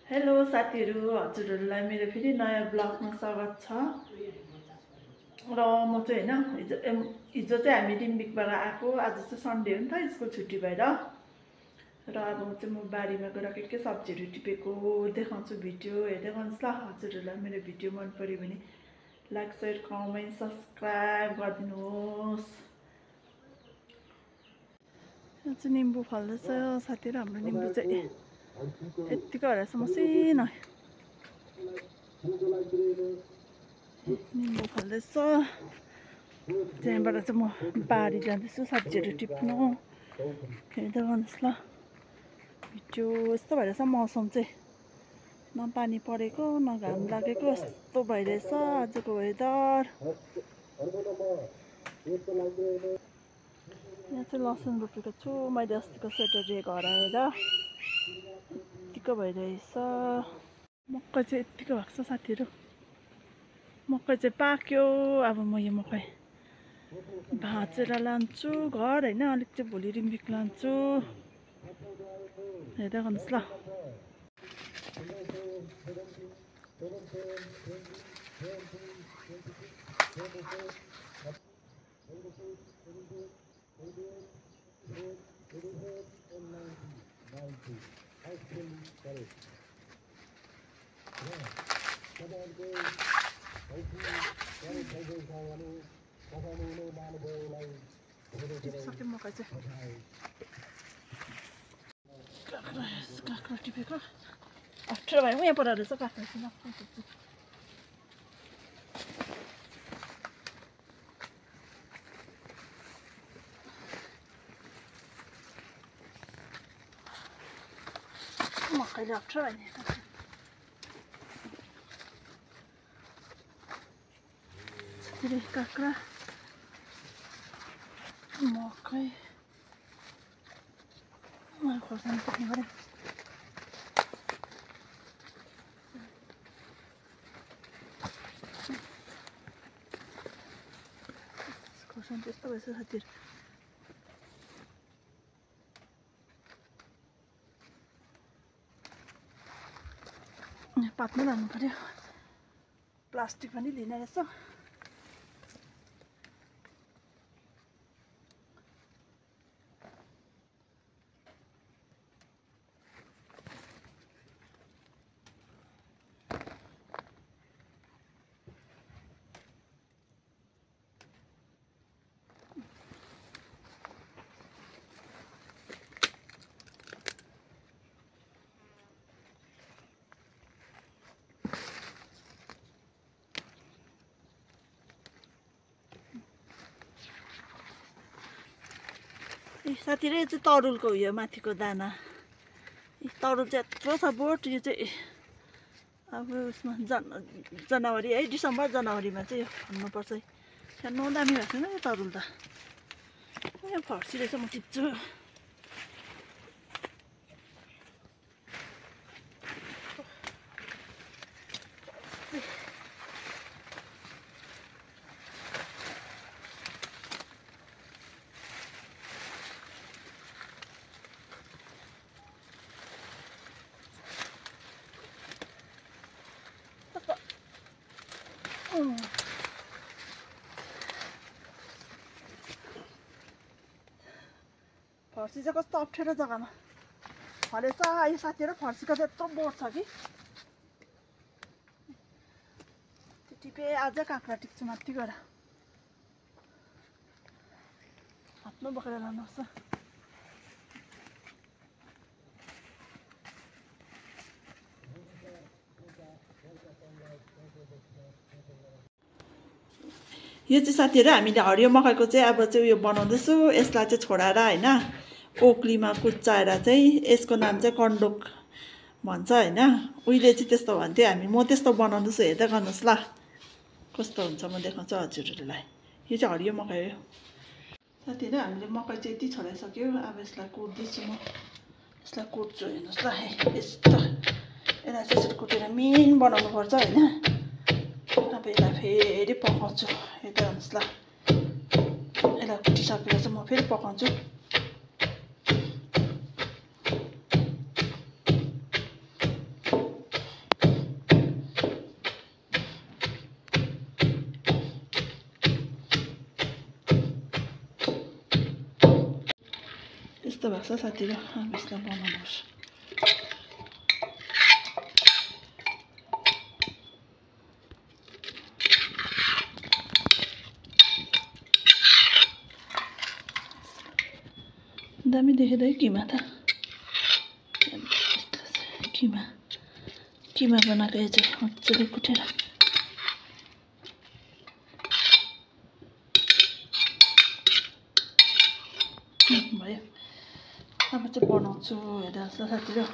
Hello साथीहरू, हजुरहरूलाई मेरो फेरि नयाँ ब्लगमा स्वागत छ। र म चाहिँ हिजो चाहिँ हामी रिम्बिकबाट आएको। आज चाहिँ सन्डे हो नि त, स्कुल छुट्टी भएर। र अब चाहिँ म बारीमा गएर के सब्जीहरू टिपेको देखाउँछु। भिडियो हेर्दै गर्नुहोस् ल। हजुरहरूलाई मेरो भिडियो मन पऱ्यो भने लाइक सेयर कमेन्ट सब्सक्राइब गरिदिनुहोस्। यो चाहिँ निम्बु फल्दैछ साथीहरू। हाम्रो निम्बु चाहिँ यत्तिकै रहेछ मसिनो निम्बु फल्दैछ। त्यहाँबाट चाहिँ म बारी जाँदैछु सब्जीहरू टिप्नु। हेर्दै गर्नुहोस् ल। भिडियो यस्तो भइरहेछ मौसम चाहिँ, न पानी परेको न घाम लागेको, यस्तो भइरहेछ आजको वेदर। यहाँ चाहिँ लसुन रोपेको छु मैले अस्तिको सेटरडे घर आएर। यत्तिको भइरहेछ। मकै चाहिँ यत्तिको भएको छ साथीहरू। मकै चाहिँ पाक्यो। अब म यो मकै भाँचेर लान्छु घर होइन। अलिक चाहिँ भोलि रिम्बिक लान्छु। हेर्दै गर्नुहोस् ल। टिपिसक्यो मकै चाहिँ। काँक्रो टिपेको अप्ठ्यारो भयो। यहाँ पर रहेछ काँक्रो चाहिँ। मकैले अप्ठ्यारो भयो। काँक्रा मकै खोर्सानी पुग्नु पऱ्यो। खोर्सानी त्यस्तो भएछ साथीहरू। पात्मै लानु पऱ्यो। प्लास्टिक पनि लिने रहेछ। साथीहरू यो चाहिँ तरुलको हो। यो माथिको दाना तरुल चाहिँ यत्रो छ बोट। यो चाहिँ अब उसमा जनवरी है, डिसेम्बर जनवरीमा चाहिँ यो खन्नुपर्छ। खानु दामी भएको छैन यो तरुल त। यहाँ फर्सी रहेछ, म टिप्छु। फर्सी चाहिँ कस्तो अप्ठ्यारो जग्गामा फलेछ यो साथीहरू। फर्सीको चाहिँ यत्रो बोट छ कि त्यो टिपे। अझै काँक्रा टिप्छु माथि गएर। हातमा बोकेर लानुहोस्। यो चाहिँ साथीहरू हामीले हरियो मकैको चाहिँ अब चाहिँ उयो बनाउँदैछु। यसलाई चाहिँ छोडाएर होइन ओक्लीमा कुच्चाएर चाहिँ यसको नाम चाहिँ कन्डोक भन्छ होइन। उहिले चाहिँ त्यस्तो भन्थ्यो हामी। म त्यस्तो बनाउँदैछु। हेर्दै गर्नुहोस् ल कस्तो हुन्छ। म देखाउँछु हजुरहरूलाई। यो चाहिँ हरियो मकै हो साथीहरू। हामीले मकै चाहिँ यति छोडाइसक्यो। अब यसलाई कुट्दैछु म। यसलाई कुट्छु हेर्नुहोस् ल। यस्तो यसलाई चाहिँ यसरी कुटेर मिन बनाउनुपर्छ होइन। अब यसलाई फेरि पकाउँछु। हेर्दै गर्नुहोस् ल। यसलाई कुटिसकेर चाहिँ म फेरि पकाउँछु। यस्तो भएको छ साथीहरू यसलाई बनाउनुपर्छ दामी देखेर है किमा त किमा बनाएको यो चाहिँ मजाले कुटेर भयो अब चाहिँ बनाउँछु हेर साथीहरू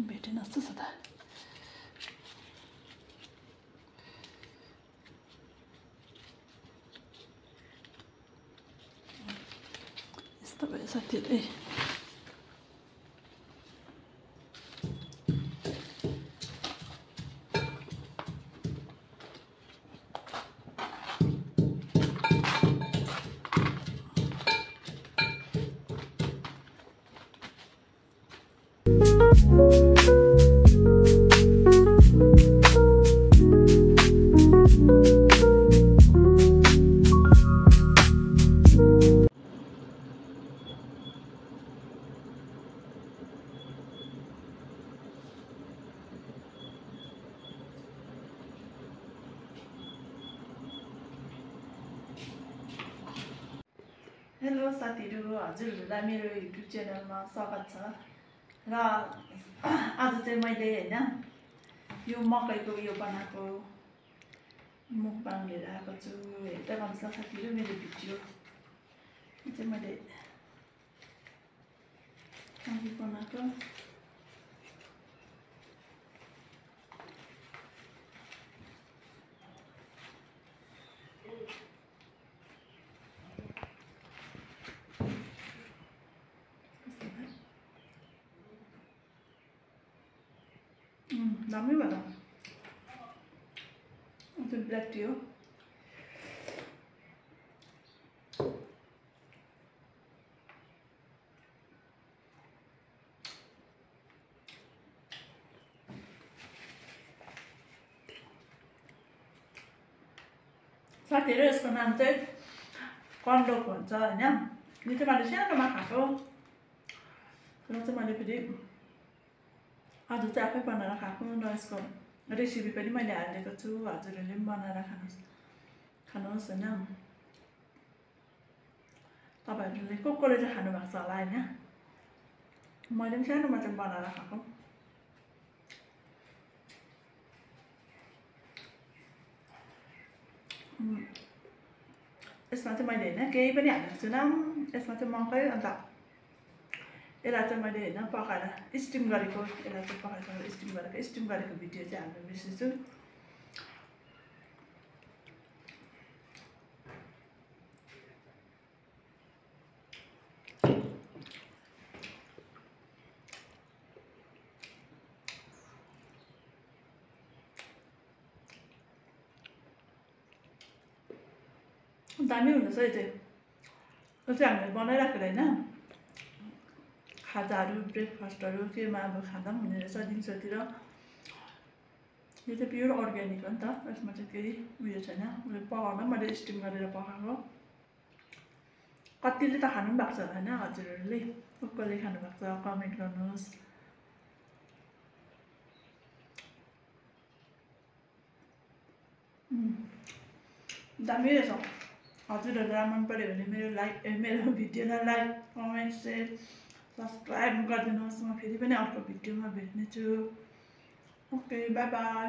भेटेन जस्तो छ त यस्तो भयो साथीहरू हेलो साथीहरू हजुरहरूलाई मेरो युट्युब च्यानलमा स्वागत छ र आज चाहिँ मैले हैन यो मकैको यो बनाएको मुकबाङ लिएर आएको छु हेर्दै गर्नुहोस् ल साथीहरू मेरो भिडियो चाहिँ मैले अघि बनाएको दामी भयो त्यो ब्ल्याक टी हो साथीहरू यसको नाम चाहिँ कन्डोक भन्छ हैन यो चाहिँ मैले सानोमा खाएको र चाहिँ मैले फेरि आज चाहिँ आफै बनाएर खाएको र यसको रेसिपी पनि मैले हालेको छु हजुरहरूले पनि बनाएर खानुहोस् हैन तपाईहरुले कोले चाहिँ खानु भएको छ होला हैन मैले पनि सानोमा चाहिँ बनाएर खाएको यसमा चाहिँ मैले हैन केही पनि हालेको छुइनँ यसमा चाहिँ मकै अन्त यसलाई चाहिँ मैले हैन पकाएर स्टिम गरेको यसलाई चाहिँ पकाएर स्टिम गरेको भिडियो चाहिँ हाल्न बिर्सेछु दामी हुँदैछ यो चाहिँ हामीले बनाइराखेर हैन खाजाहरू ब्रेकफास्टहरू केमा अब खाँदा पनि हुने रहेछ दिउँसोतिर यो चाहिँ प्योर अर्ग्यानिक हो नि त यसमा चाहिँ केही उयो छैन पकाउँदा मैले स्टिम गरेर पकाएको कतिले त खानु पनि भएको छ हैन हजुरहरूले कसले खानु भएको छ कमेन्ट गर्नुहोस् दामी रहेछ हजुरहरूलाई मन पर्यो भने मेरो भिडियोलाई लाइक कमेन्ट शेयर सब्सक्राइब गरिदिनुहोस् म फेरि पनि अर्को भिडियोमा भेट्नेछु ओके बाई बाई